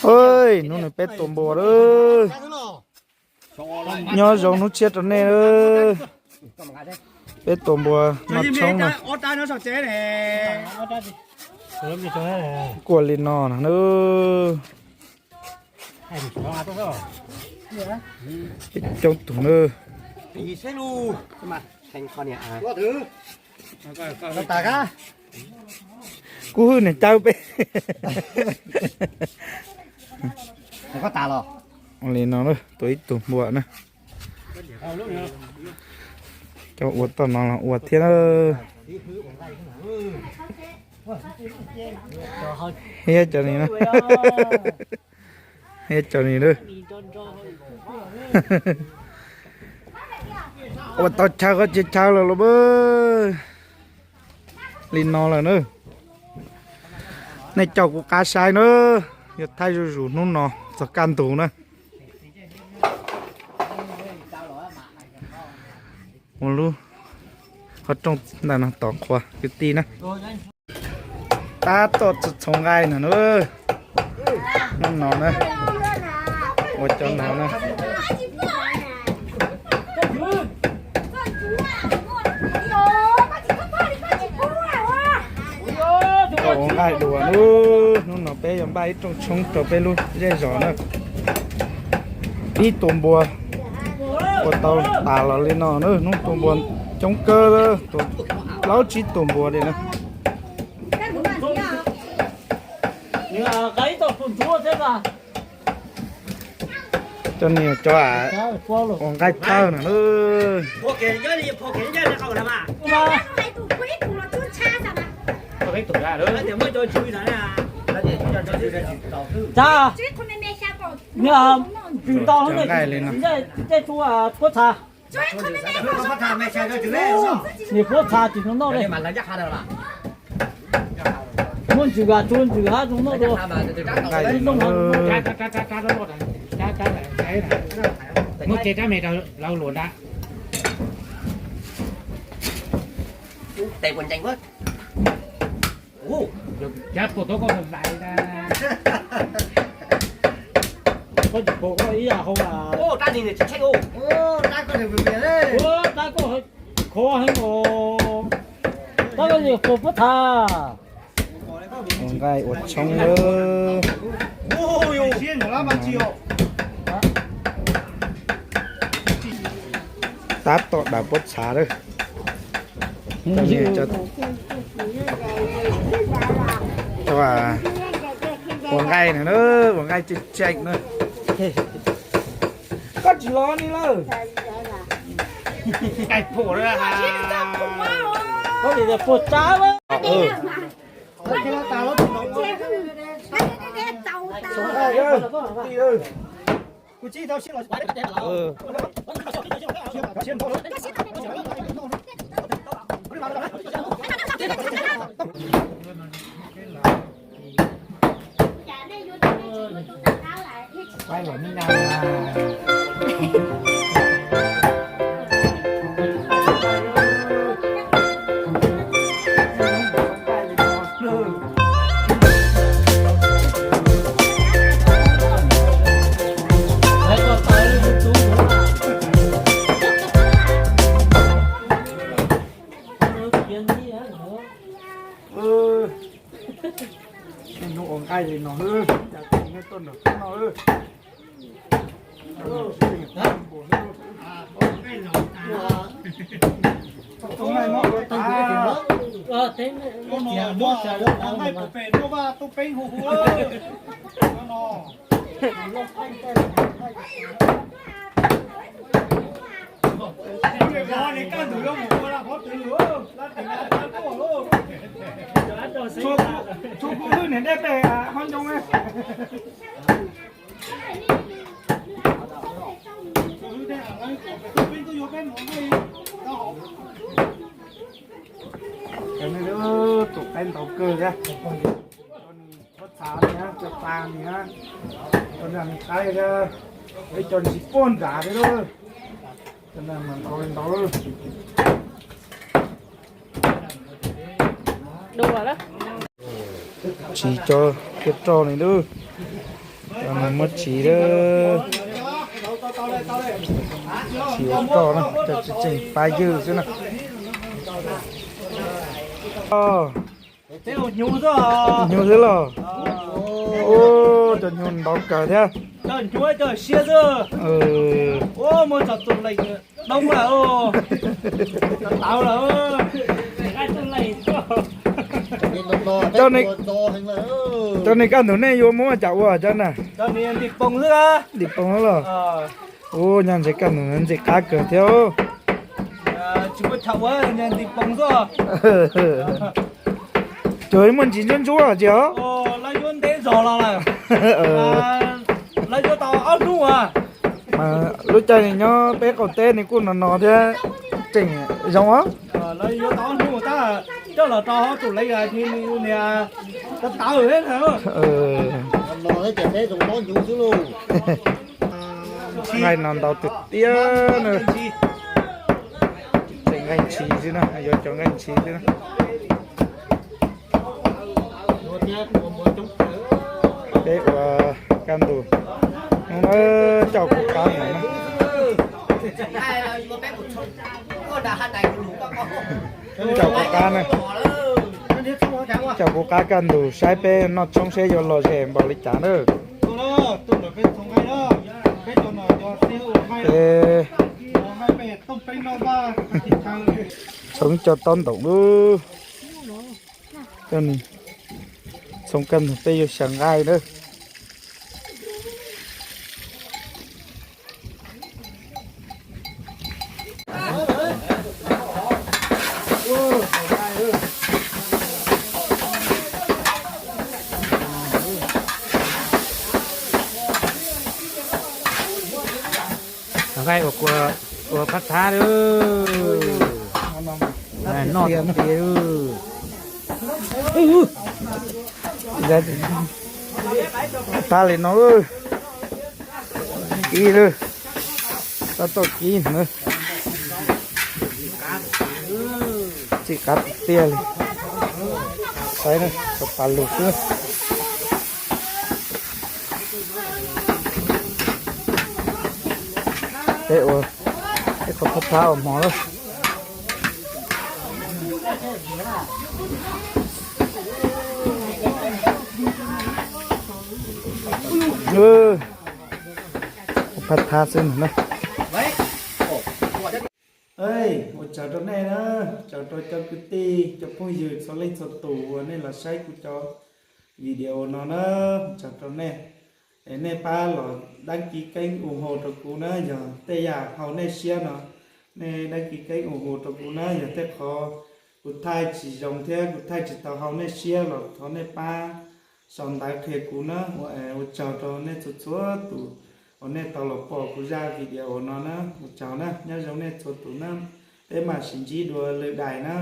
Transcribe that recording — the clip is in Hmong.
Oj, hnub no peb tua npua lawm. Nyob zoo hnub tshiab rau nej lawm. Peb tua npua noj tshoob na. Kuaj li no na. Coob tus na. Kub hwj niam cawb peb. Li no, tua ib tug npua na. Cov ua toj no los ua thiab. Thiab cov ni na. Thiab cov ni na. Ua tau chaw qhov tsis chaw lawm los. Li no lawm na. Nej caum kuv qab saib na. Yuav thaij zuj zus hnub no txog kaj ntug na. Ua lub qhov rooj ntawm no tos qhua kwv tij na. Tab tom txhoov nqaij no na. Hnub no na, ua cov no na. Ua nqaij dua na. Hnub no peb yuav npaj ib rooj tshoob rau peb lub zej zos na. Ib tug npua ua tau tas los li no na. Hnub tua npua coob kawg, tua plaub tsib tug npua li na. Cov niag cov ua nqaij thawj no na. Nws ntsws tau tej tsuab txha. Nws puab txha tsis tau noj li. Muab ntsws, tsuab ntsws hab zoo noj dua. Muab tsev rab me rau lawv luam nrad. Koj tsis pom koj ib yam hau. Tab koj khov heev os. Tab koj puab txha. Ua nqaij ua tshoob lawm. Tab tom daws puab txha lawm. Ua nqaij na, ua nqaij tseem tseem na. Koj tsis los li lawm. Koj puas tsav. Nej hnub ua nqaij li no, nej tuaj nram no. Txhua kub hwj niam dej pem hov ncoo. Tus qaib ntau kawg thiab. Puab txha li na, cov tas li na, cov nram qaib thiab, ib co ntsis puag nrad thiab lauj. Cov nram mas ntau li ntau. Tsis cov kiag roj li lauj. Muab tsiv, tsiv ua roj na, cov tseem pab ywg xwb na. Hnyuv xwb los? Ua cov hnyuv ntau kawg thiab. Cov nej kaj ntug nej yuav muab cas ua cov na? Ntim poos los? Ua nyaj ntses kaj ntug ntxim qab kawg thiab. Tsuas muaj ntsis ntsuab ntsuab tsis os. Lub caij nyob peb qaum teb nws kuj no no thiab, tseem zoo os. Nqaij no ntau tiag tiag na. Tseem nqaij ntshis xwb na, yuav cov nqaij ntshis xwb na. Peb ua kaj ntug, hnub no coj kuv qab mus na. Coj kuv qab na, coj kuv qab kaj ntug saib peb noj tshoob seb yuav lom zem npaum li cas na. Peb tshoob coj tob ntoom lub. Coj tshoob kaj ntug peb yuav xyaw nqaij na. Nqaij ua phab thab lawm, noj tiag. Phab thab li no, kib lawm, tab tom kib. Ntxim qab tiag li, saib na, txog pas lug xwb. Peb ua ib qho phab thab ua hmo lawm. Phab thab xwb na. Ua tsaug rau nej na, tsaug rau cov kwv tij cov phooj ywg txhua leej txhua tus uas nej los saib kuv cov video no na, tsaug rau nej. Es nej pab los đăng ký kênh ủng hộ rau kuv na, yog tej yam haum nej siab no, nej đăng ký kênh ủng hộ rau kuv na, yog tej qhov kuv thaij tsis zoo thiab kuv thaij tsis tau haum nej siab los thov nej pab sau ntawv qhia kuv na. Ua tsaug rau nej txhua txhua tus uas nej tau los pom kuv zaj video no na, ua tsaug na, nyob zoo nej txhua tus na, peb mam sib ntsib dua lwm daim na.